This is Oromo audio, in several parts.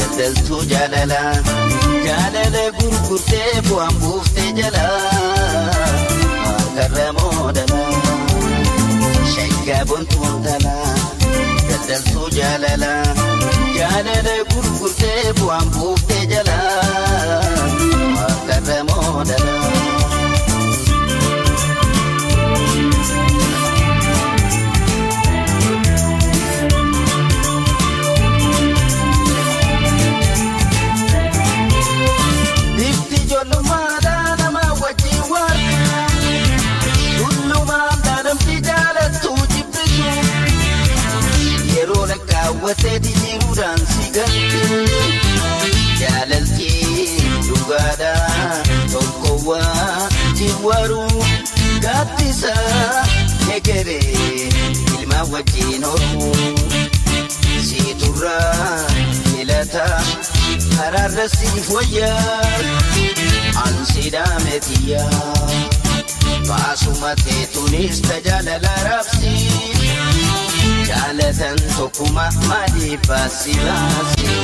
Daldaltuu jaalala jaalala gurgurtee bu'aan buuftee jala harkarra moodala shaggaa bontuun tala daldaltuu jaalala jaalala gurgurtee bu'aan buuftee jala. Waruu gaaddisa egeree ilma wajjin horuu siiturraa filata karaarra siif wayyaa ansiidhaa meetiyyaa baasuma teetuunis tajaajila raabsii jaalatan tokkuma maaliif baasii baasii.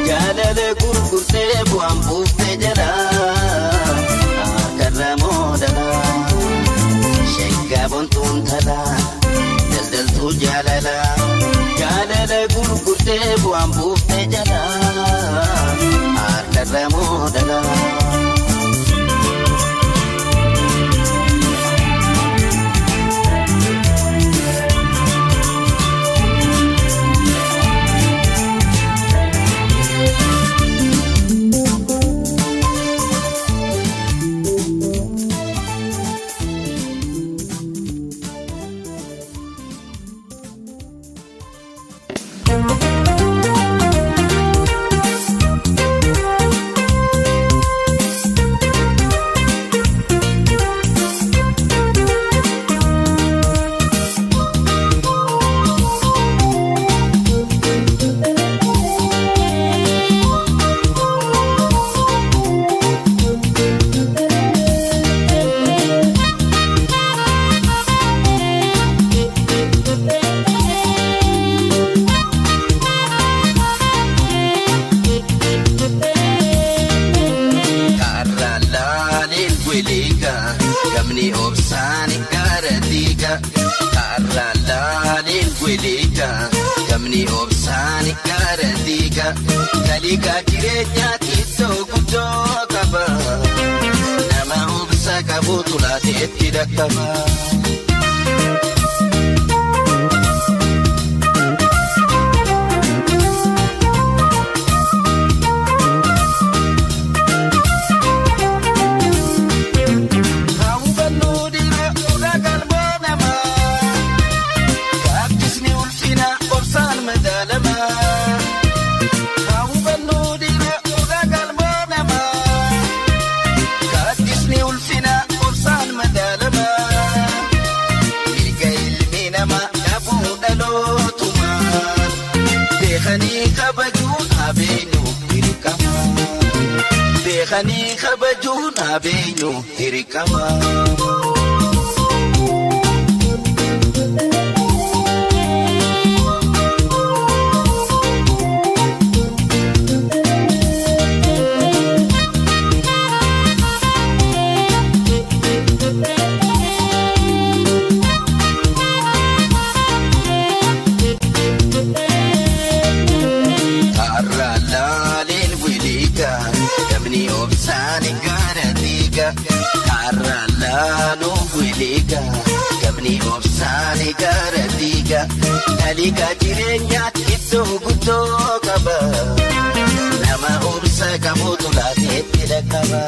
Jaalala gurgurtee bu'aan buuftee jala harkarra moodala shaggaa bontuun tala daldaltuu jaalala jaalala gurgurtee bu'aan buuftee jala harkarra moodala. Beekanii kabajuun abeenyu hirikama. Gamni obsaani gara diiga dhaliiga jireenyaatti iddoo guddoo qaba nama obsa qabuutu laateetti dhaqqaba.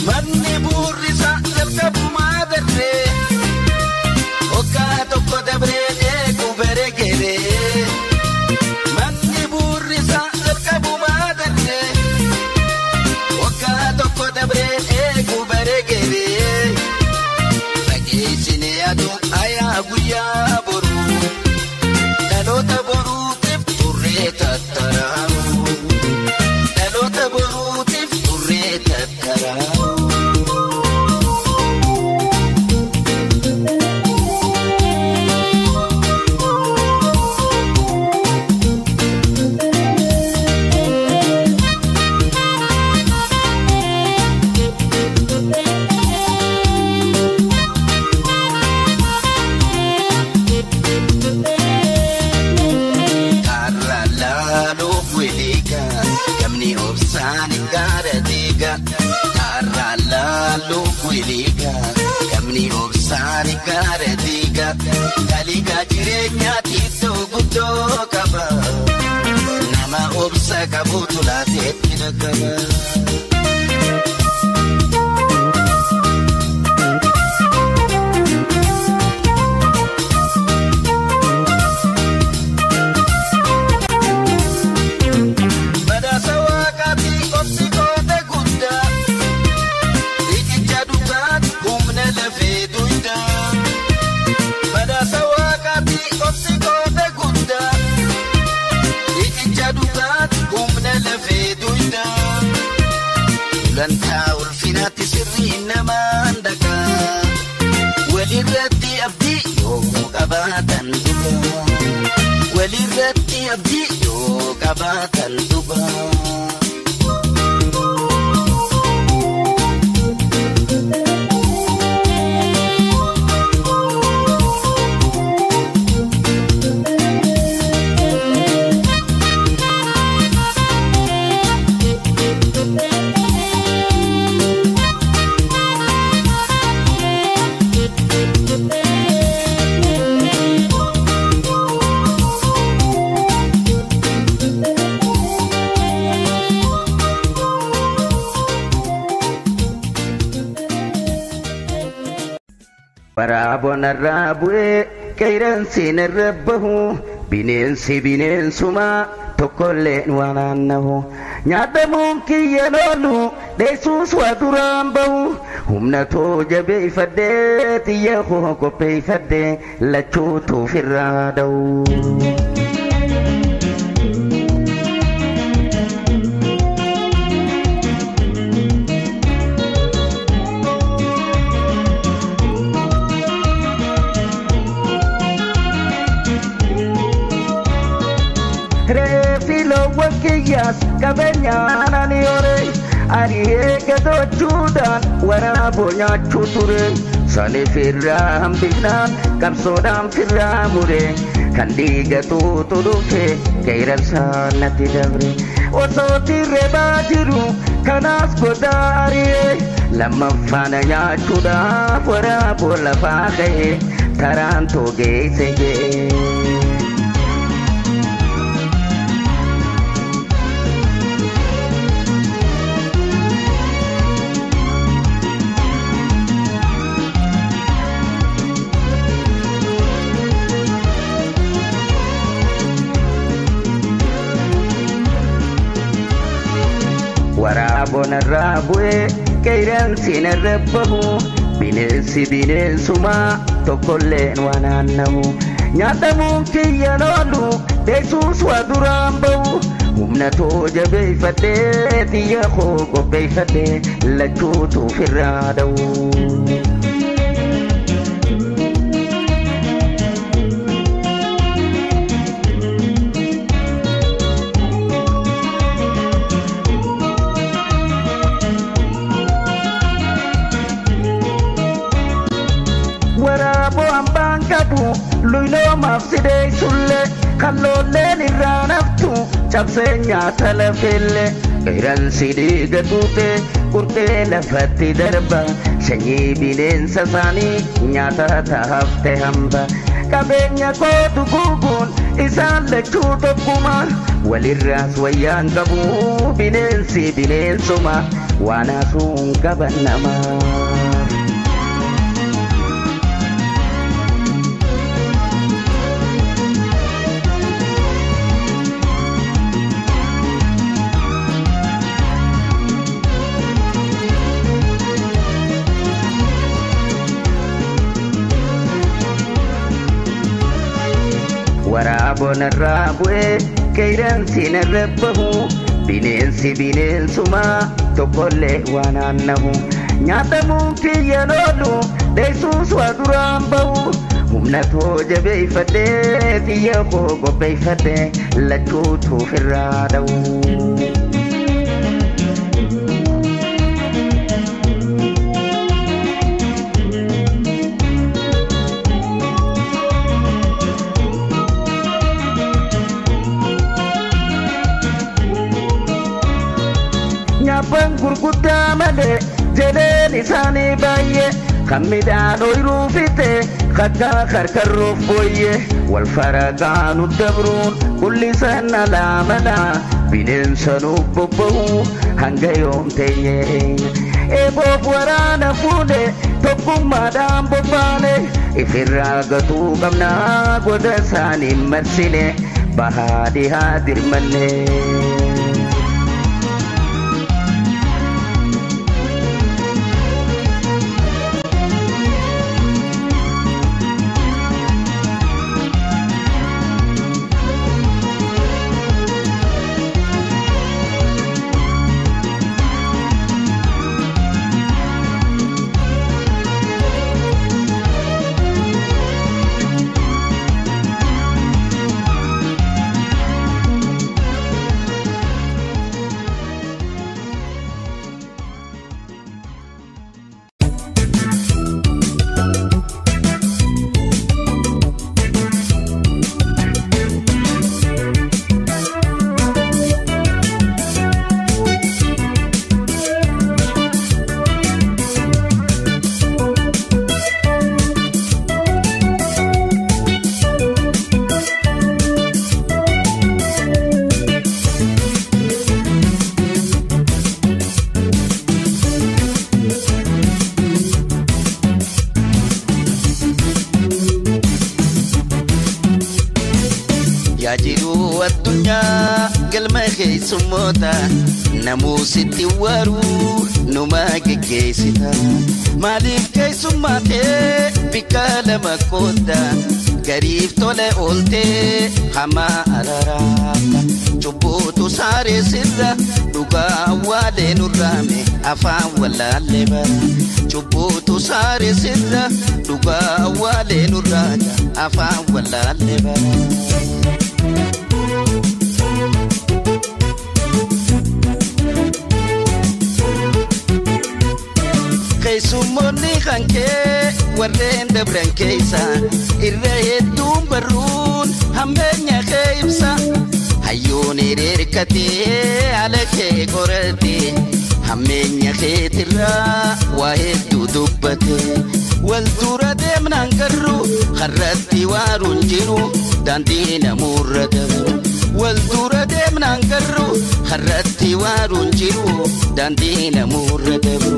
Manni bu'uurri isaa jalqabumaa darree hoggaa tokko dabree. Manni bu'uurri isaa jalqabumaa darree waggaa tokko dabree eeguu bareegeree. Tiliga gamni obsaani gaara diiga taliga jireenyaati iddoo guddoo qaba nama obsa qabuutu laateetti dhaqqaba. Gulantaa ulfinaatti sirrii namaan dhagaa walirratti abdii yoo qabaatan dhugaa walirratti abdii yoo qabaatan dhugaa. Waraaboo narraa bu'ee qeerransi narra bahu bineensi bineensumaa tokkolleen waan naannahu nyaatamuun kiyya loolu dheessuus waa duraan bahu humna too jabeeffadhee xiyya koo qopheeffadhee lachuutu ofirraa dha'u. Kiyyaas qabeenyaan ani hore ani eeggachuudhaan waraaboo nyaachuu ture sani firraa hambifnaan qabsoodhaan firraa mure kan dhiigatuutu dhufe qeerransaan natti dabre osoo tirrebaa jiru kanaas godaa ari'e lammaffaana nyaachuudhaaf waraaboo lafaa ka'e taraan toogeesse jee. Waraaboo narraa bu'ee qeerransi narra bahu bineensi bineensumaa tokkolleen waan naannahu nyaatamuun kiyya loolu dheessuus waa duraan bahu humna too jabeeffadhee xiyya koo qopheeffadhee lachuutu ofirraa dha'u. Luynoomaaf si dheessullee kalloolleen irraa naftu cabsee nyaata lafeellee qeerransi dhiiga tuutee qurxee lafatti darba sanyii bineensa isaanii nyaata taafte hamba qabeenya kootu guuguun isaan lachuu tokkuma walirraas wayyaan qabu bineensi bineensuma waan haasuun qaban namaa. Waraaboo narraa bu'ee qeerransi narra bahu bineensi bineensumaa tokkollee waan naannahu nyaatamuun kiyya loolu dheessuus waa duraan bahu humna too jabeeffadhee xiyya koo qopheeffadhee lachuutu ofirraa dha'u. Nyaaphaan gurguddaa malee Jedheen isaanii baay'ee kan midhaan ooyiruu fixe kattaa karkarroof booyyee wal faraqaanu dabruun qullisan alaa mala bineensa nuuf bobba'u hanga yoom ta'ee. Eeboof waraana fuune tokkummaadhaan bobbaane ifirraa gatuu qabnaa goda isaanii marsine bahaa dhihaa dirmanne. Yaajiruu addunyaa galma keessummoota namuusitti waruu numa geggeessita. Maaliif keessummaa ta'e bikka lama qooda gariif tole ooltee hamaa araraata. Cubbuutu saaree sirra dhugaa awwaalee nurraame afaan wallaallee bara. Cubbuutu saaree sirra dhugaa awwaalee nurraata afaan wallaallee bara. Keessummoonni kan kee warreen dabran keessa irra hedduun barruun hammeenya kee ibsa. Hayyoon hiriirkatee haala kee qorate hammeenya keetirraa waa hedduu dubbate. Wal dura deemnaan garuu har'atti waaruun jiru daandii namuurra dabru. Wal dura deemnaan garuu har'atti waaruun jiru daandii namuurra dabru.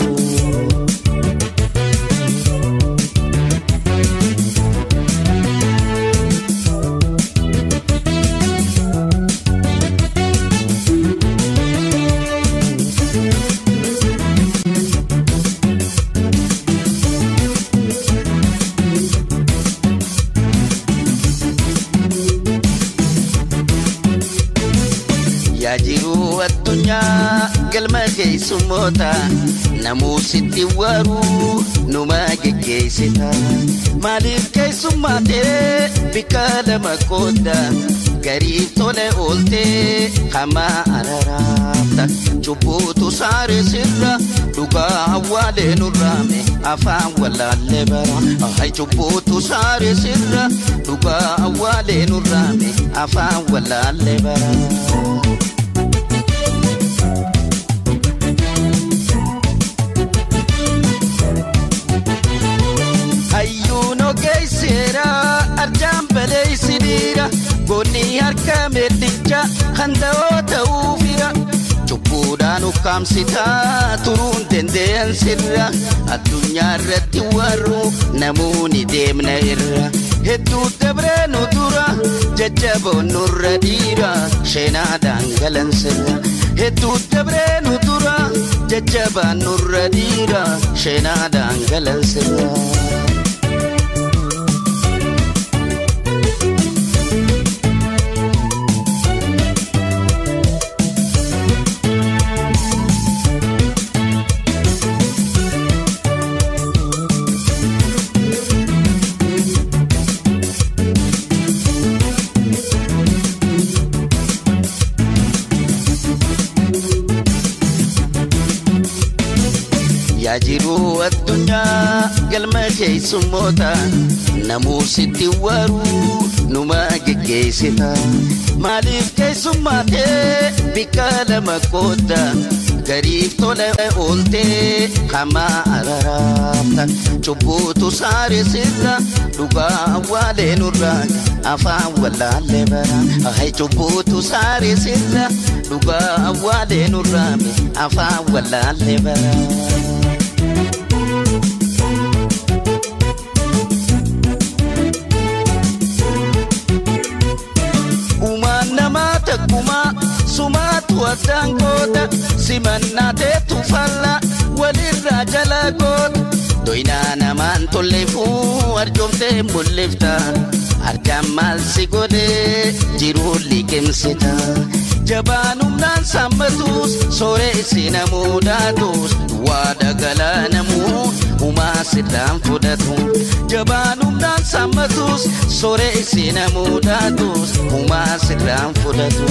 Yaajiruu addunyaa galma keessummoota namuusitti waruu numa geggeessita. Maaliif keessummaa ta'e bikka lama qooda gariif tole ooltee hamaa araraafta. Cubbuutu saaree sirra dhugaa awwaalee nurraame afaan wallaallee bara. Ahay cubbuutu saaree sirra dhugaa awwaalee nurraame afaan wallaallee bara. Arjaan baleessiniira goonni harka meeddicha kan ta'oo ta'uufira. Cubbuudhaan ukkaamsitaa turuun danda'an sirra addunyaa irratti warru namoonni deemna irra. Hedduu dabree nu dura jajjaboon nurra dhiira sheenaadhaan galan sirra. Hedduu dabree nu dura jajjabaan nurra dhiira sheenaadhaan galan sirra. Yaajiruu addunyaa galma keessummoota namuusitti waruu numa geggeessita. Maaliif keessummaa ta'e bikka lama qooda Gariif tola ooltee hamaa araraafta. Cubbuutu saare sirra dhugaa awwaalee nurra afaan wallaallee bara. Hai cubbuutu saare sirra dhugaa awwaalee nurra afaan wallaallee bara. Uumaan namaa takkumaa sumaatu addaan goota simannaa teetu falla walirraa jala goota. Doyinaa namaan tolleefuu arjoomtee mul'ifta arjaan maal si godhee jiruu liqimsita. Jabaan humnaan sammatuus sooressi namuudhaatus waa dagalaanamuu uumaa sirraan fudhatu. Jabaan humnaan sammatuus sooressi namuudhaatus uumaa sirraan fudhatu.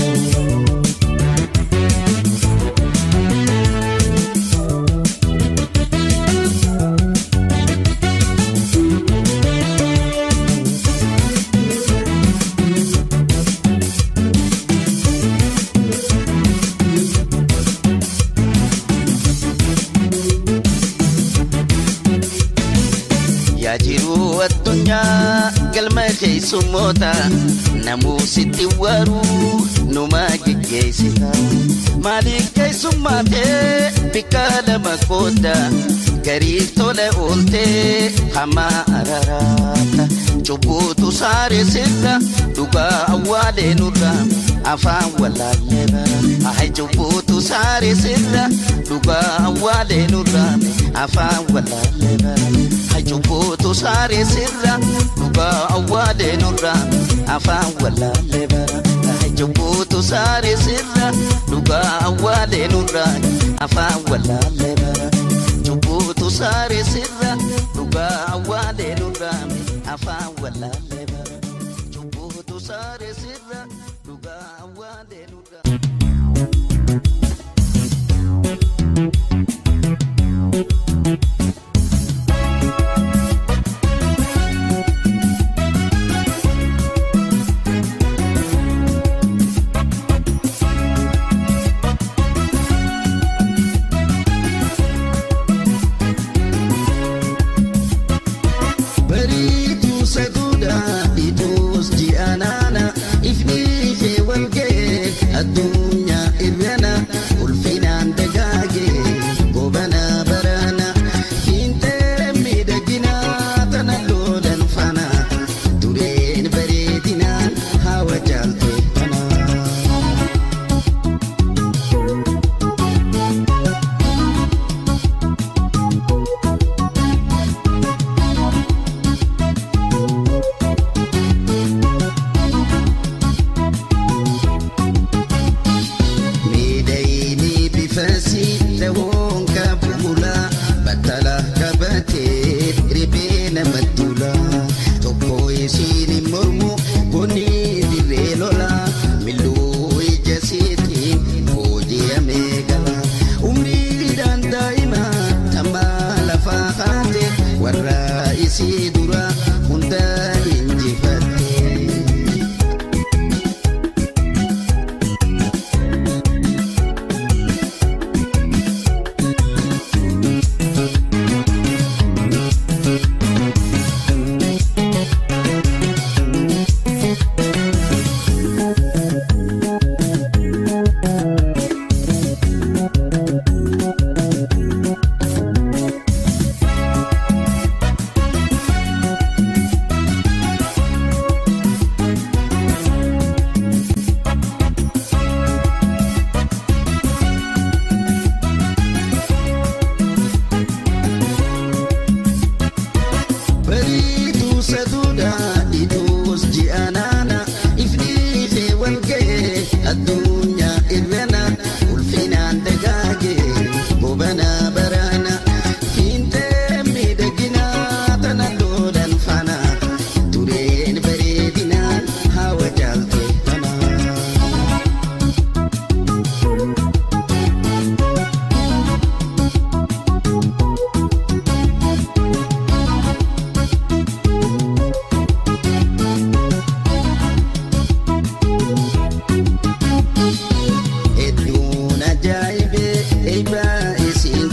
Yaa jiruu addunyaa galma keessummoota namuu sitti waruu numa geggeessita. Maaliif keessummaa ta'e bikka lama qooda gariif tola ooltee hamaa araraata. Cubbuutu saare sirra dhugaa awwaalee nurra afaan wallaallee bara. Hai cubbuutu saare sirra dhugaa awwaalee nurra afaan wallaallee bara. Hai cubbuutu saare sirra dhugaa awwaalee nurra afaan wallaallee bara. Hai cubbuutu saare sirra dhugaa awwaalee nurra afaan wallaallee bara. Cubbuutu saare sirra dhugaa awwaalee nurra afaan wallaallee bara. Cubbuutu saare sirra dhugaa awwaalee nurra. Bariituu saduudha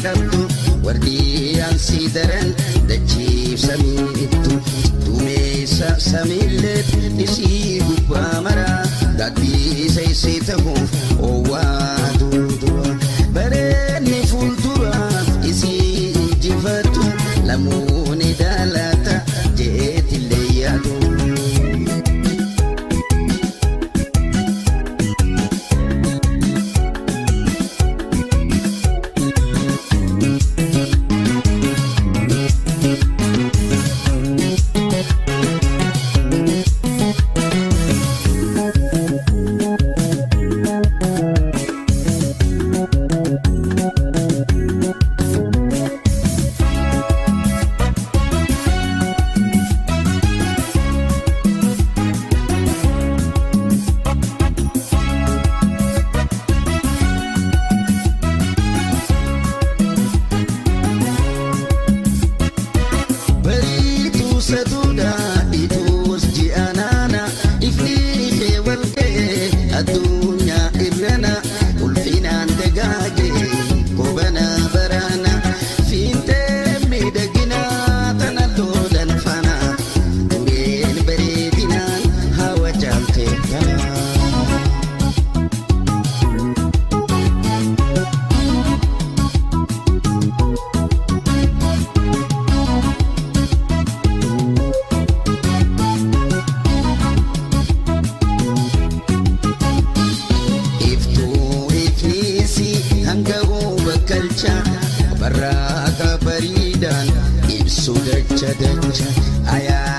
Qabdu wardiyaan si daran dachiif samiittu dumeessa samiillee isii gubbaa mara gaaddisa isii ta'uuf oowwaa dura bareenni fuuldura isii injifatu lamuuni daalata jeetillee yaadu. Bariituu saduudha ituus ji'anaana ifni ishee wal ga'e addunyaa irrana ulfinaan dagaage gobana baraana fiintee miidhaginaa tana lolan faana dureen bareedinaan hawa caaltee kana. Iftuu ifniisi hanga huba galcha barraaqa bariidhaan ibsu dacha dacha ayaa.